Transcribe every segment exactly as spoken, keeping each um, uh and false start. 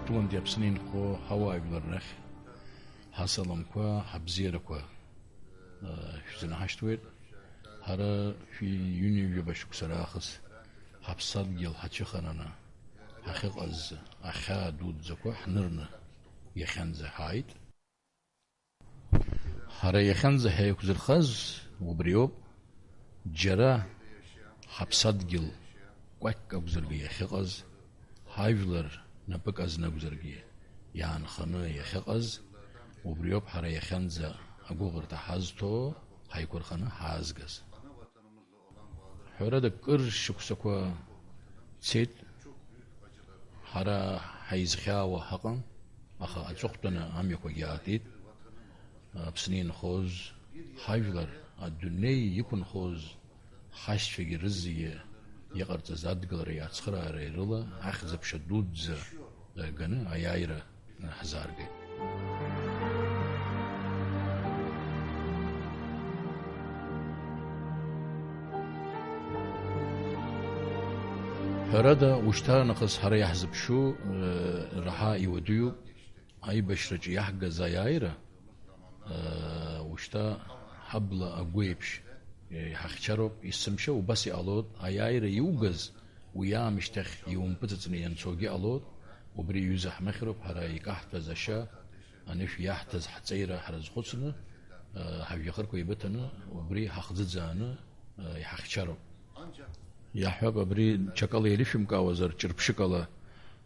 Гәылантәи Аԥсны инхо ҳауаажәлар рахь ҳасаламқәа, ҳабзиарақәа, э, шәзынаҳашьҭуеит. Ҳара шәи ҩынҩажәаба шықәса раахыс ҳаԥсадгьыл ҳацәыхараны ҳахьыҟаз ахьаа дуӡӡақәа ҳнырны иахьанӡа ҳааит. Ҳара иахьанӡа ҳаиқәзырхаз убриоуп, џьара ҳаԥсадгьыл кәакьк акәзаргьы иахьыҟаз, ҳажәлар напык азны акәзаргьы иаанханы иахьыҟаз, убриоуп ҳара иахьанӡа агәыӷырҭа ҳазҭо, ҳаиқәырханы ҳаазгаз. Ҳәарада, кыр шықәсақәа цеит, ҳара ҳаизхьаауа ҳаҟан, аха аҵыхәтәаны амҩақәагьы аатит. Аԥсны инхоз ҳажәлар, адунеи иқәынхоз ҳашьцәагьы рызегьы иҟарҵаз адгылареи ацхыраареи рыла ахьӡ-аԥша дуӡӡа ганы аиааира ҳзааргеит. Ҳәарада, ушьҭарнахыс ҳара иаҳзыԥшу, э, раҳа иуадаҩуп аибашьраҿы иаҳгаз аиааира, э, ушьҭа ҳабла агәеиԥш, э, иҳахьчароуп, есымша убас иҟалоит, аиааира иугаз, уи аамышьҭахь иумпыҵыҵны ианцогьы ҟалоит, убри иҩыза ҳмыхьроуп, ҳара икаҳҭәаз ашьа, анышә иаҳҭаз ҳҵеира ҳрызхәыцны, э, ҳажәҩахырқәа еибыҭаны, убри ҳахӡыӡааны, э, иҳахьчароуп. Иаҳҳәап, абри ҽакала ирышәымкаауазар, ҿырԥшыкала,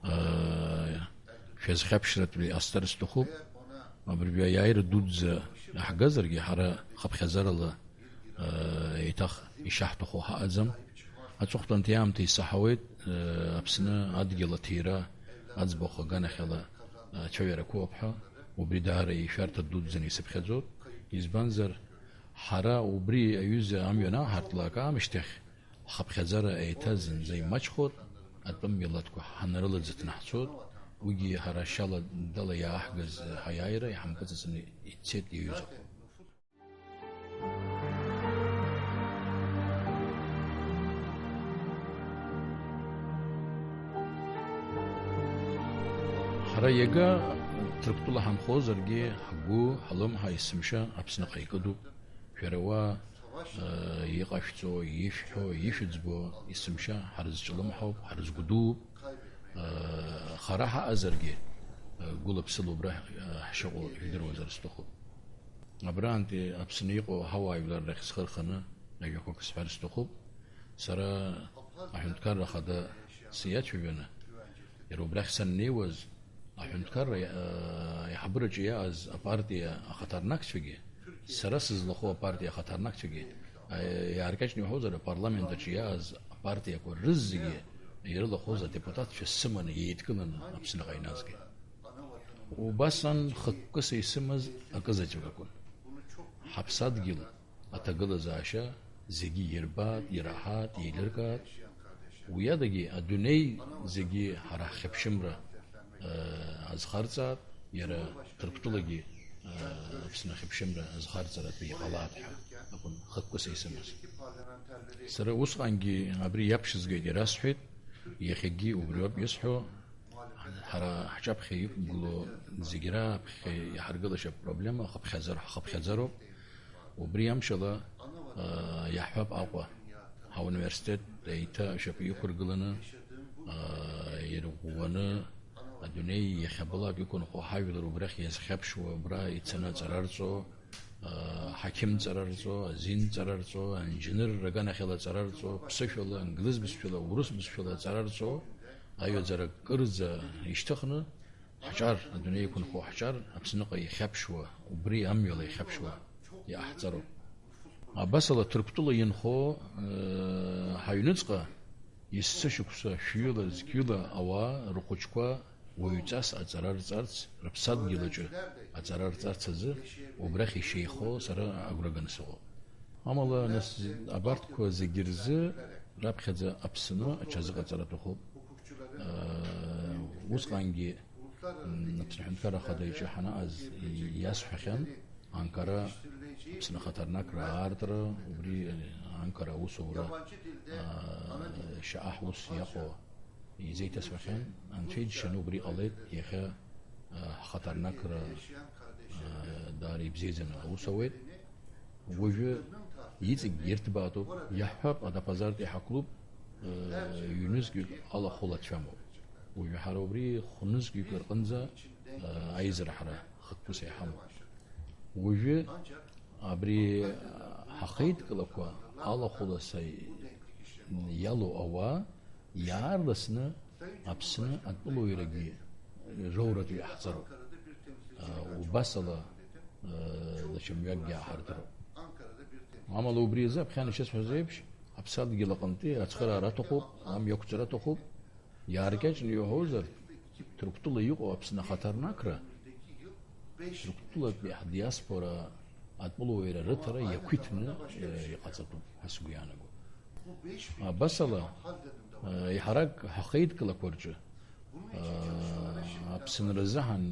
э, шәазхьаԥшратәы иҟасҵар сҭахуп. Абыржәы аиааира дуӡӡа иаҳгазаргьы, ҳара хыԥхьаӡарала еиҭах ишаҳҭаху ҳаҟаӡам. Аҵыхәтәантәи аамҭа исаҳауеит, Аԥсны адгьыл аҭира аӡбахә аганахьала ацәаҩарақәоуп ҳәа, убри даара ишәарҭа дуӡӡаны исыԥхьаӡоит. Избанзар, ҳара убри аҩыза амҩа анаҳартлак аамышьҭахь, ҳхыԥхьаӡара еиҭа зынӡа имаҷхоит, атәым милаҭқәа ҳанрылаӡыҭны ҳцоит, уигьы ҳара шьала дала иааҳгаз ҳаиааира иҳампыҵыҵны ицеит иаҩызахо. Ҳара иага Ҭырқәтәыла ҳанхозаргьы, ҳгәы, ҳлымҳа есымша Аԥсныҟа икыдуп. Шәара уа, э, иҟашәҵо, ишәҳәо, ишәыӡбо есымша ҳарызҿлымҳауп, ҳарызгәдууп. Э, хара ҳаҟазаргьы, э, гәыла-ԥсыла убра, э, ҳшыҟоу жәдыруазар сҭахуп. Абраантәи Аԥсны иҟоу ҳауаажәлар рахь схы рханы ажәақәак сҳәар сҭахуп. Сара аҳәынҭқарра ахада сиацәажәаны, иара убрахь саннеиуаз, аҳәынҭқарра, э, аиҳабыраҿы иааз апартиа ахаҭарнакцәагьы, сара сызлахәу апартиа ахаҭарнакцәагьы, э, иааркьаҿны иуҳәозар, апарламент аҿы иааз апартиақәа рызегьы ирылахәыз адепутатцәа сыманы, еидкыланы Аԥсныҟа иназгеит. Убасҟан хықәкыс исымаз акызаҵәык акәын. Ҳаԥсадгьыл аҭагылазаашьа зегьы ирбаат, ираҳаат, еилыркаат. Уи адагьы адунеи зегьы ҳара ҳхьыԥшымра, э, азхарҵаат, иара Ҭырқәтәылагьы, э, Аԥсны ахьыԥшымра азхарҵаратәы иҟалаат ҳәа акәын хықәкыс исымаз. Сара усҟангьы абри иаԥшьызгеит ирасҳәеит, иахьагьы убриоуп исҳәо, ҳара ҳҿаԥхьа иқәгылоу зегь раԥхьа иҳаргылашьа апроблема хыԥхьаӡар-, ҳхыԥхьаӡароуп. Убри амшала, аа, иаҳҳәап Аҟәа, ҳауниверситет еиҭа ашьапы иқәыргыланы, аа, ирӷәӷәаны, адунеи иахьабалак иқәынхо ҳажәлар убрахь иазхьаԥшуа, убра ицаны аҵара рҵо, аа, ҳақьымҵара рҵо, азинҵара рҵо, аинженер раганахьала аҵара рҵо, ԥсышәала, англыз бызшәала, урыс бызшәала аҵара рҵо, аҩаӡара кырӡа ишьҭыхны, ҳҿар, адунеи иқәынхо ҳҿар, Аԥсныҟа ихьаԥшуа, убри амҩала ихьаԥшуа иҟаҳҵароуп. Абасала, Ҭырқәтәыла инхо, э, ҳаҩныҵҟа есышықәса шәҩыла, зқьҩыла ауаа рхәыҷқәа уаҩҵас аҵара рҵарц, рыԥсадгьыл аҿы аҵара рҵарц азы убрахь ишеихо сара агәра ганы сыҟоуп. Амала, нас, абарҭқәа зегьы рзы раԥхьаӡа Аԥсны аҽазыҟаҵара аҭахуп. Э, усҟангьы М, Аԥсны Аҳәынҭқарра Ахада иҿы ҳанаҟаз иасҳәахьан, Анкара Аԥсны ахаҭарнакра аартра, убри, э, Анкара аусура, а, шьаҟа ҳус иаҟоу, Изеиҭасҳәахьан, Анцәа иџьшьаны убри ҟалеит, иахьа, а, ҳхаҭарнакра, а, даара ибзиаӡаны аус ауеит. Уажәы иҵегь ирҭбаатәуп, иаҳҳәап, Адапазартәи ҳаклуб, а, ҩнызқьҩык алахәыла цәамоуп. Уажәы ҳара убри хәнызқьҩык рҟынӡа, а, аизара ҳара хықәкыс иҳамоуп. Уажәы абри ҳахеидкылақәа алахәыласа иалоу ауаа иаарласны Аԥсны атәылауаҩрагьы роуратә иҟаҳҵароуп. Убасала, даҽа мҩакгьы ааҳардыруп. Амала убри азы, аԥхьан ишысҳәаз еиԥш, аԥсадгьыл аҟынтәи ацхыраара аҭахуп, амҩақәҵара аҭахуп. Иааркьаҿны иуҳәозар, Ҭырқәтәыла иҟоу Аԥсны ахаҭарнакра, Ҭырқәтәылатәи ҳдиаспора атәылауаҩра рыҭара иақәиҭны, э, иҟаҵатәуп ҳәа сгәы иаанагоит. Абасала, э, еиҳарак ҳахеидкылақәа рҿы, э, Аԥсынра азыҳәан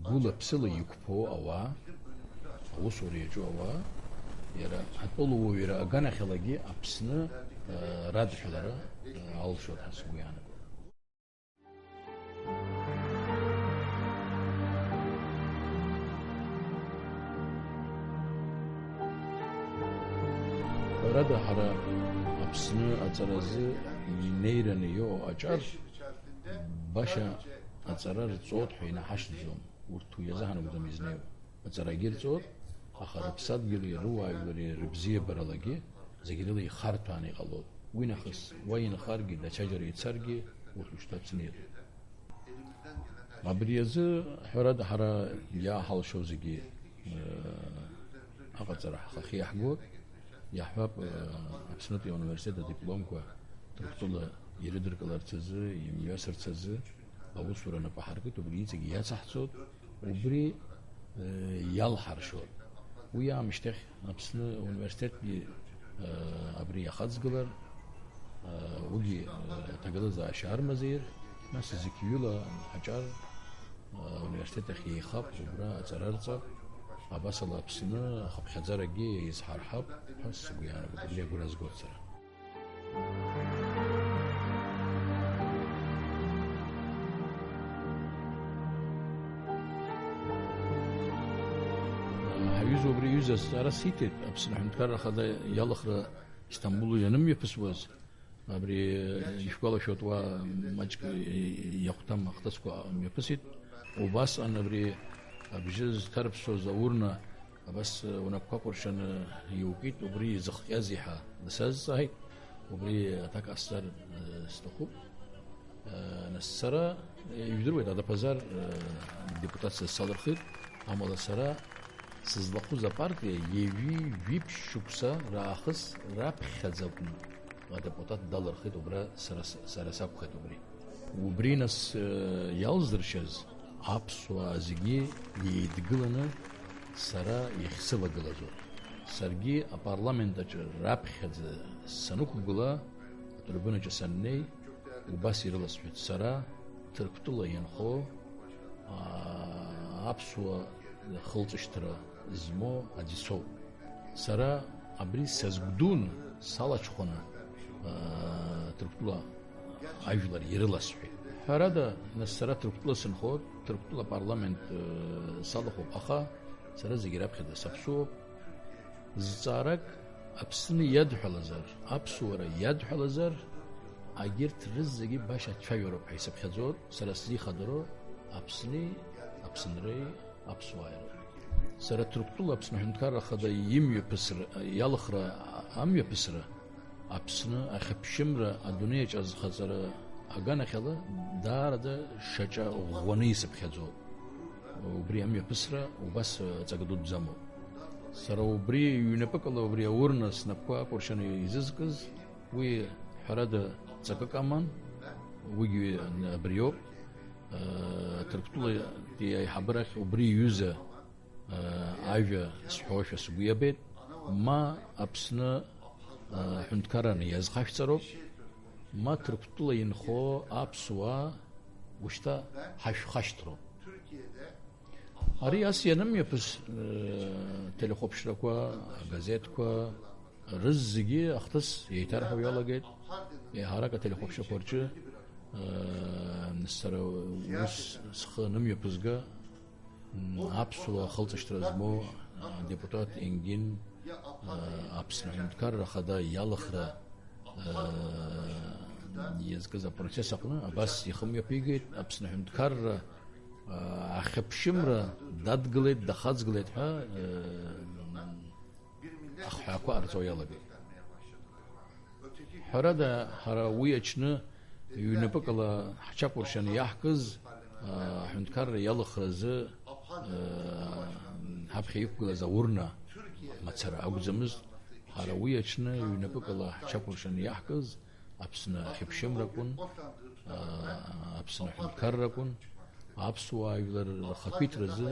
гәыла-ԥсыла иқәԥо ауаа, аусура иаҿу ауаа, иара атәылауаҩра аганахьалагьы Аԥсны, э, радҳәалара, э, алшоит ҳәа сгәы иаанагоит. Ҳәарада, ҳара Аԥсны аҵаразы инеираны иҟоу аҿар баша аҵара рҵоит ҳәа инаҳашьҭӡом. Урҭ уи азы ҳанагӡом изнеиуа. Аҵарагьы рҵоит, аха рыԥсадгьыли рыуаажәлари рыбзиабаралагьы зегь рыла ихарҭәааны иҟалоит. Уи нахыс уа инхаргьы, даҽаџьара ицаргьы, урҭ ушьҭа Аԥсны иатәуп. Абри азы, ҳәарада, ҳара иааҳалшо зегьы, э, аҟаҵара ҳхахьы иаҳгоит. Иаҳҳәап, э, Аԥснытәи ауниверситет адипломқәа Ҭырқәтәыла ирыдыркыларц азы, имҩасырц азы аусура нап аҳаркит, убри иҵегь иацаҳҵоит. Убри, э, иалҳаршоит. Уи аамышьҭахь Аԥсны ауниверситетгьы, э, абри иахаҵгылар, э, уигьы, э, аҭагылазаашьа армазеир, нас зықьҩыла ҳаҿар, э, ауниверситет ахь еихап, убра аҵара рҵап, абасала Аԥсны ахыԥхьаӡарагьы еизҳарҳап ҳәа сгәы иаанагоит, убри агәра згоит сара. Ҳаҩыза убри аҩыза азҵаара сиҭеит, Аԥсны Аҳәынҭқарра Ахада иалхра Истамбул ианымҩаԥысуаз, абри ишәгәалашәоит, уа маҷк иахәҭам ахҭысқәа мҩаԥысит. Убасҟан абри абжьы зҭарԥсоз аурна Абас, э, унапқәа кәыршаны иукит, убри изыхҟьазеи ҳәа дсазҵааит. Убри аҭак ҟасҵар, э, сҭахуп. Э, нас сара, э, ижәдыруеит, Адапазар, э, депутатса салырхит, амала сара сызлахәыз апартиа ҩажәи жәиԥшь шықәса раахыс раԥхьаӡа акәны адепутат далырхит, убра сара с-, сара сакәхеит убри. Убри нас, э, иалзыршаз, аԥсуаа зегьы еидгыланы сара иахьсылагылазоуп. Саргьы апарламент аҿы раԥхьаӡа санықәгыла, атрибунаҿы саннеи, убас ирыласҳәеит, сара Ҭырқәтәыла инхо, аа, аԥсуа хылҵышьҭра змоу аӡә соуп. Сара абри сазгәдуны, салаҽхәаны, аа, Ҭырқәтәыла ажәлар ирыласҳәеит. Ҳәарада, нас сара Ҭырқәтәыла сынхоит, Ҭырқәтәыла апарламент, э, салахәуп, аха сара зегьы раԥхьаӡа саԥсуоуп. Зҵаарак Аԥсны иадҳәалазар, аԥсуара иадҳәалазар, агьырҭ рызегьы баша ацәажәароуп ҳәа исыԥхьаӡоит, сара сзы ихадароу Аԥсни, Аԥсынреи, аԥсуааи роуп. Сара Ҭырқәтәыла Аԥсны Аҳәынҭқарра Ахада имҩаԥысра, иалхра амҩаԥысра, Аԥсны ахьыԥшымра адунеиаҿ азхаҵара аганахьала даараӡа шьаҿа ӷәӷәаны исыԥхьаӡоуп. Убри амҩаԥысра убас ҵакы дуӡӡамоуп. Сара убри ҩнапыкала убри аурна снапқәа акәыршаны изызкыз, уи ҳәарада ҵакык аман, уигьы абриоуп. Ҭырқәтәылатәи аиҳабырахь убри иҩыза ажәа сҳәошәа сгәы иабеит, ма Аԥсны аҳәынҭқарраны иазхашәҵароуп, ма Ҭырқәтәыла инхо аԥсуаа ушьҭа ҳашәхашҭроуп. Ари ас ианымҩаԥыс, телехәаԥшрақәа, агазеҭқәа, рызегьы ахҭыс еиҭарҳәо иалагеит. Еиҳарак ателехәаԥшрақәа рҿы Сара ус схы анымҩаԥызга, аԥсуа ахылҵышьҭра змоу адепутат Енгин Аԥсны Аҳәынҭқарра Ахада иалхра иазкыз апроцесс аҟны абас ихы мҩаԥигеит, Аԥсны Аҳәынҭқарра ахьыԥшымра дадгылеит, дахаҵгылеит ҳәа ахҳәаақәа ҟарҵо иалагеит. Ҳәарада, ҳара уи аҽны ҩнапыкала ҳҽакәыршаны иаҳкыз, аа, аҳәынҭқарра иалхразы, аа, ҳаԥхьа иқәгылаз аурна мацара акәӡамызт. Ҳара уи аҽны ҩнапыкала ҳҽакәыршаны иаҳкыз Аԥсны ахьыԥшымракәын, аа, Аԥсны аҳәынҭқарракәын. Аԥсуаа жәлар рхақәиҭразы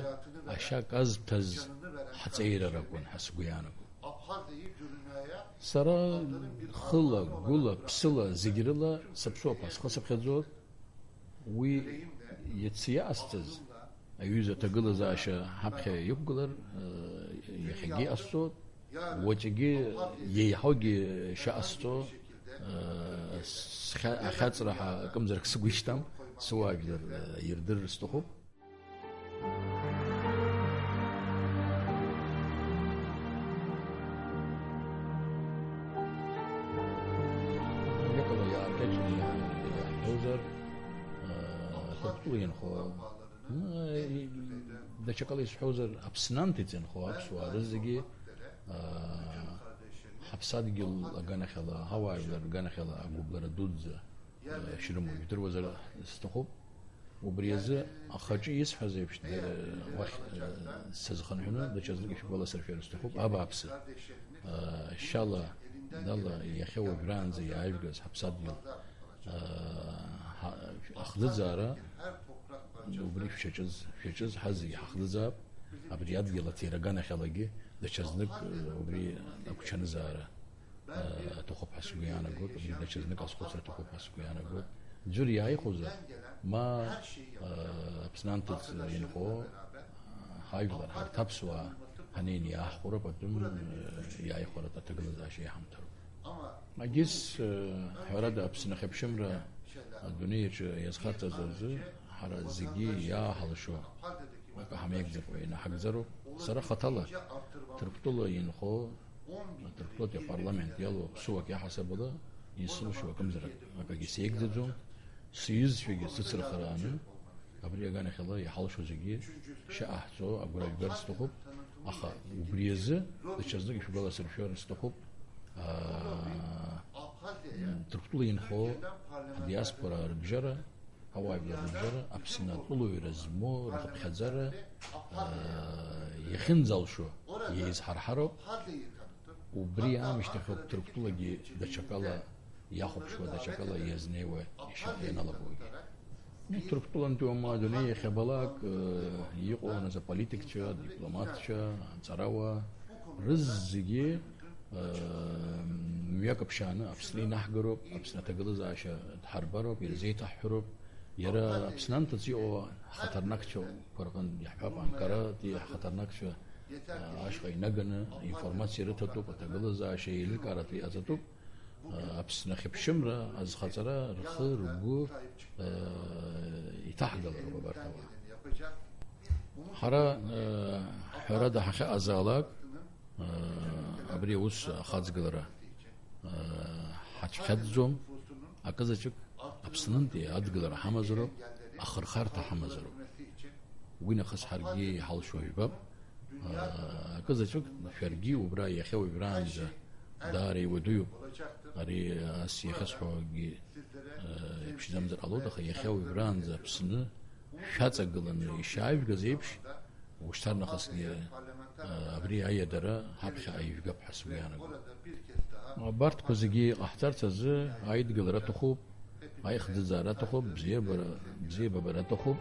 ашьа казҭәаз ҳҵеира ракәын ҳәа сгәы иаанагон. Сара хыла, гәыла, ԥсыла, зегь рыла саԥсуап ҳәа схы сыԥхьаӡоит. Уи иацы иҟасҵаз аҩыза аҭагылазаашьа ҳаԥхьа иқәгылар, э, иахьагьы иҟасҵоит. Уаҵәгьы еиҳагьы шьа ҟасҵо, э, схьа-, ахьаҵра ҳәа акымзарак сгәы ишьҭам, суаажәлар, э, ирдырыр сҭахуп. Иҟало иааркьаҿны иаҳҳәозар, э, Ҭырқәтәыла инхо Даҽакала исҳәозар, Аԥсны анҭыҵ инхо аԥсуаа рызегьы, аа, ҳаԥсадгьыл аганахьала, ҳауаажәлар рганахьала агәыблра дуӡӡа, аа, шрымоу ижәдыруазар сҭахуп. Убри азы ахаҿы исҳәаз еиԥш, дара уахь, аа, сазхынҳәны даҽазнык ишәгәаласыршәар сҭахуп, абааԥсы, аа, шьала, дала иахьа уажәраанӡа иаажәгаз ҳаԥсадгьыл, аа, ҳа-, ахӡыӡаара, Убри шәаҿыз, шәаҿыз ҳазегьы ҳахӡыӡаап, абри адгьыл аҭира аганахьалагьы даҽазнык, э, убри агәҽанызаара, э, аҭахуп ҳәа сгәы иаанагоит, убри даҽазнык азхәыцра аҭахуп ҳәа сгәы иаанагоит. Ӡәыр иааихәозар, ма, э, Аԥсны анҭыҵ инхо, э, ҳажәлар, ҳарҭ аԥсуаа ҳанеины иааҳхәароуп атәым, э, иааихәаратә аҭагылазаашьа иаҳамҭароуп. Агьыс, э, ҳәарада, Аԥсны ахьыԥшымра адунеи аҿы иазхарҵаз азы ҳара зегьы иааҳалшо акы ҳамеигӡакәа инаҳагӡароуп. Сара хаҭала Ҭырқәтәыла инхо, Ҭырқәтәылатәи апарламент иалоу аԥсуак иаҳасабала исылшо акымзарак акагьы сеигӡаӡом. Сиҩызцәагьы сыцырхарааны, абри аганахьала иҳалшо зегьы шьаҟа ҳҵо агәра жәгар сҭахуп, аха убри азы даҽазнык ишәгәаласыршәар сҭахуп, аа, Ҭырқәтәыла инхо адиаспора рыбжьара, ауаажәлар рыбжьара, Аԥсны атәылаҩра змоу рхыԥхьаӡара, аа, иахьынӡалшо еизҳарҳароуп. Убри аамышьҭахьоуп Ҭырқәтәылагьы даҽакала иахәаԥшуа, даҽакала иазнеиуа ишьа-, ианалагогьы. Ну, Ҭырқәтәылантәи уама адунеи иахьабалак, э, иҟоу нас аполитикцәа, адипломатцәа, аҵарауаа рызегьы, э, мҩак ԥшааны Аԥсны инаҳгароуп, Аԥсны аҭагылазаашьа дҳарбароуп, ирзеиҭаҳҳәароуп. Иара Аԥсны анҭыҵ иҟоу ҳхаҭарнакцәақәа рҟынтә иаҳҳәап, Анкаратәи ҳхаҭарнакцәа ашҟа инаганы информациа рыҭатәуп, аҭагылазаашьа еилыркааратәы иҟаҵатәуп, Аԥсны ахьыԥшымра азхаҵара рхы-ргәы иҭаҳгалароуп абарҭ ауаа. Ҳара, ҳәарада, ҳахьыҟазаалак, Абри аус ахаҵгылара ҳацәхьаҵӡом, акызаҵәык Аԥснынтәи адгылара ҳамазароуп, ахырхарҭа ҳамазароуп. Уи нахыс ҳаргьы иҳалшо жәбап, акызаҵәык шәаргьы убра иахьа уажәраанӡа даара иуадаҩуп. Ари ас иахьасҳәогьы иԥшӡамзар ҟалоит, аха иахьа уажәраанӡа Аԥсны шәаҵагыланы ишаажәгаз еиԥш, ушьҭарнахысгьы, а, абри аиадара ҳаԥхьаҟа ижәгап ҳәа сгәы иаанагоит. Абарҭқәа зегьы ҟаҳҵарц азы аидгылара аҭахуп, аихӡыӡаара аҭахуп, бзиабара, бзиабабара аҭахуп.